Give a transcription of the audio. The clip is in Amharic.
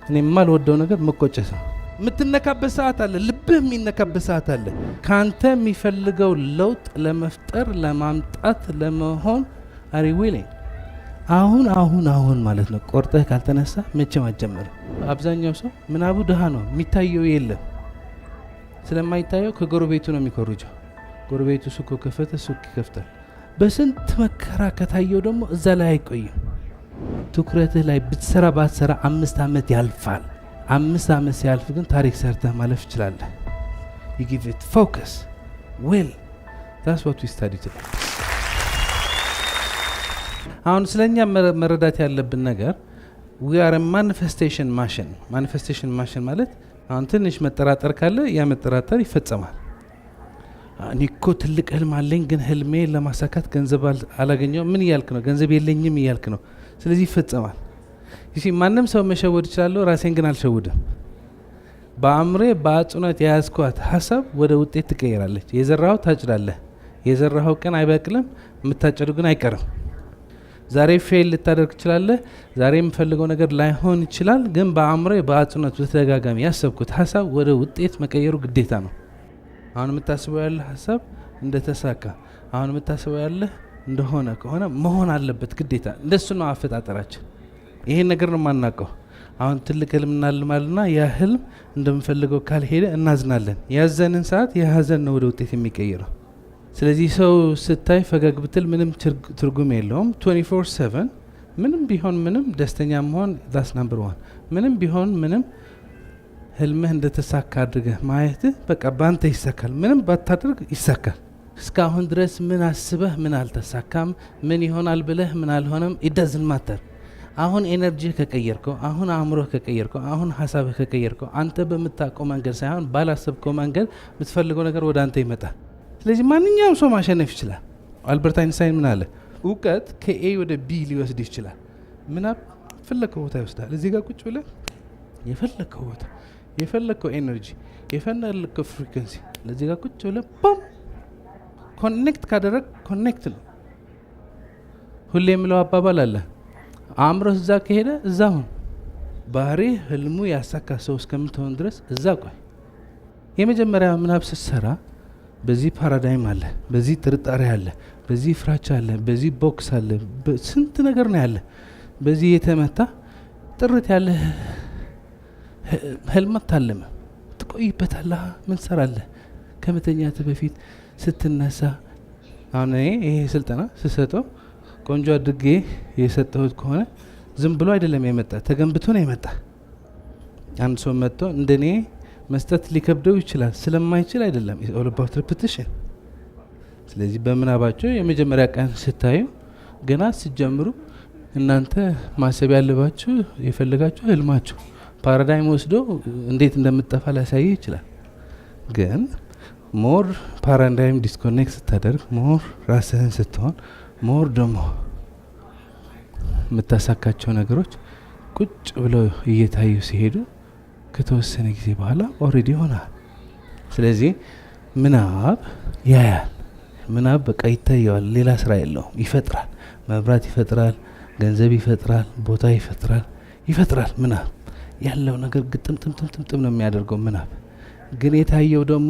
እኔ የማልወደው ነገር መቆጨት ነው። የምትነካበት ሰዓት አለ፣ ልብህ የሚነካበት ሰዓት አለ። ከአንተ የሚፈልገው ለውጥ ለመፍጠር፣ ለማምጣት፣ ለመሆን are you willing? አሁን አሁን አሁን ማለት ነው። ቆርጠህ ካልተነሳ መቼም አትጀምርም። አብዛኛው ሰው ምናቡ ድሃ ነው፣ የሚታየው የለም። ስለማይታየው ከጎረቤቱ ነው የሚኮርጀው። ጎረቤቱ ሱቅ ከፈተ፣ ሱቅ ይከፍታል። በስንት መከራ ከታየው ደግሞ እዛ ላይ አይቆይም። ትኩረትህ ላይ ብትሰራ ባትሰራ 5 ዓመት ያልፋል። 5 ዓመት ሲያልፍ ግን ታሪክ ሰርተህ ማለፍ ትችላለህ። You give it focus, will. That's what we study today። አሁን ስለኛ መረዳት ያለብን ነገር we are manifestation machine። Manifestation machine ማለት አሁን ትንሽ መጠራጠር ካለ ያ መጠራጠር ይፈጸማል። እኔ እኮ ትልቅ ህልም አለኝ፣ ግን ህልሜ ለማሳካት ገንዘብ አላገኘውም። ምን እያልክ ነው? ገንዘብ የለኝም እያልክ ነው። ስለዚህ ይፈጸማል። You see፣ ማንም ሰው መሸወድ እችላለሁ፣ ራሴን ግን አልሸውድም። በአእምሮዬ በአጽንኦት የያዝኳት ሀሳብ ወደ ውጤት ትቀየራለች። የዘራኸው ታጭዳለህ። የዘራኸው ቀን አይበቅልም፣ የምታጨዱ ግን አይቀርም። ዛሬ fail ልታደርግ ትችላለህ። ዛሬ የምፈልገው ነገር ላይሆን ይችላል። ግን በአእምሮዬ በአጽንኦት በተደጋጋሚ ያሰብኩት ሀሳብ ወደ ውጤት መቀየሩ ግዴታ ነው። አሁን የምታስበው ያለህ ሀሳብ እንደተሳካ፣ አሁን የምታስበው ያለህ እንደሆነ ከሆነ መሆን አለበት ግዴታ። እንደሱ ነው አፈጣጠራችን። ይሄን ነገር ነው የማናውቀው። አሁን ትልቅ ህልም እናልማልና ያ ህልም እንደምፈልገው ካልሄደ እናዝናለን። ያዘንን ሰዓት የሀዘን ነው ወደ ውጤት የሚቀይረው። ስለዚህ ሰው ስታይ ፈገግ ብትል ምንም ትርጉም የለውም። 24/7 ምንም ቢሆን ምንም ደስተኛ መሆን that's number one። ምንም ቢሆን ምንም ህልምህ እንደተሳካ አድርገህ ማየትህ በቃ በአንተ ይሳካል። ምንም ባታደርግ ይሳካል። እስካሁን ድረስ ምን አስበህ ምን አልተሳካም፣ ምን ይሆናል ብለህ ምን አልሆነም፣ it doesn't matter። አሁን energy ከቀየርከው፣ አሁን አእምሮህ ከቀየርከው፣ አሁን ሀሳብህ ከቀየርከው፣ አንተ በምታውቀው መንገድ ሳይሆን ባላሰብከው መንገድ የምትፈልገው ነገር ወደ አንተ ይመጣል። ስለዚህ ማንኛውም ሰው ማሸነፍ ይችላል። አልበርት አይንስታይን ምን አለ? እውቀት ከ A ወደ B ሊወስድ ይችላል። ምናብ የፈለግከው ቦታ ይወስዳል። እዚህ ጋር ቁጭ ብለህ የፈለግከው ቦታ፣ የፈለግከው energy፣ የፈለግከው frequency ለዚህ ጋር ቁጭ ብለህ boom connect ካደረግ connect ነው። ሁሌ የምለው አባባል አለ። አእምሮህ እዛ ከሄደ እዛ ሁን። ባህሪ ህልሙ ያሳካ ሰው እስከምትሆን ድረስ እዛ ቆይ። የመጀመሪያ ምናብ ስትሰራ በዚህ paradigm አለ፣ በዚህ ጥርጣሬ አለ፣ በዚህ ፍራቻ አለ፣ በዚህ box አለ፣ ስንት ነገር ነው ያለ። በዚህ የተመታ ጥርት ያለ ህልም አታልምም። ትቆይበታለህ። ምን ትሰራለህ? ከመተኛትህ በፊት፣ ስትነሳ። አሁን እኔ ይሄ ስልጠና ስሰጠው ቆንጆ አድርጌ የሰጠሁት ከሆነ ዝም ብሎ አይደለም የመጣ፣ ተገንብቶ ነው የመጣ። አንድ ሰው መጥቶ እንደኔ መስጠት ሊከብደው ይችላል። ስለማይችል አይደለም። All about repetition። ስለዚህ በምናባቸው የመጀመሪያ ቀን ስታዩ፣ ገና ስትጀምሩ እናንተ ማሰብ ያለባችሁ የፈለጋችሁ ህልማችሁ paradigm ወስዶ እንዴት እንደምትጠፋ ሊያሳይህ ይችላል። ግን more paradigm disconnect ስታደርግ፣ more ራስህን ስትሆን፣ more ደግሞ የምታሳካቸው ነገሮች ቁጭ ብለው እየታዩ ሲሄዱ ከተወሰነ ጊዜ በኋላ already ይሆናል። ስለዚህ ምናብ ያያል። ምናብ በቃ ይታየዋል። ሌላ ስራ የለውም። ይፈጥራል። መብራት ይፈጥራል፣ ገንዘብ ይፈጥራል፣ ቦታ ይፈጥራል፣ ይፈጥራል። ምናብ ያለው ነገር ግጥምጥምጥምጥም ነው የሚያደርገው። ምናብ ግን የታየው ደግሞ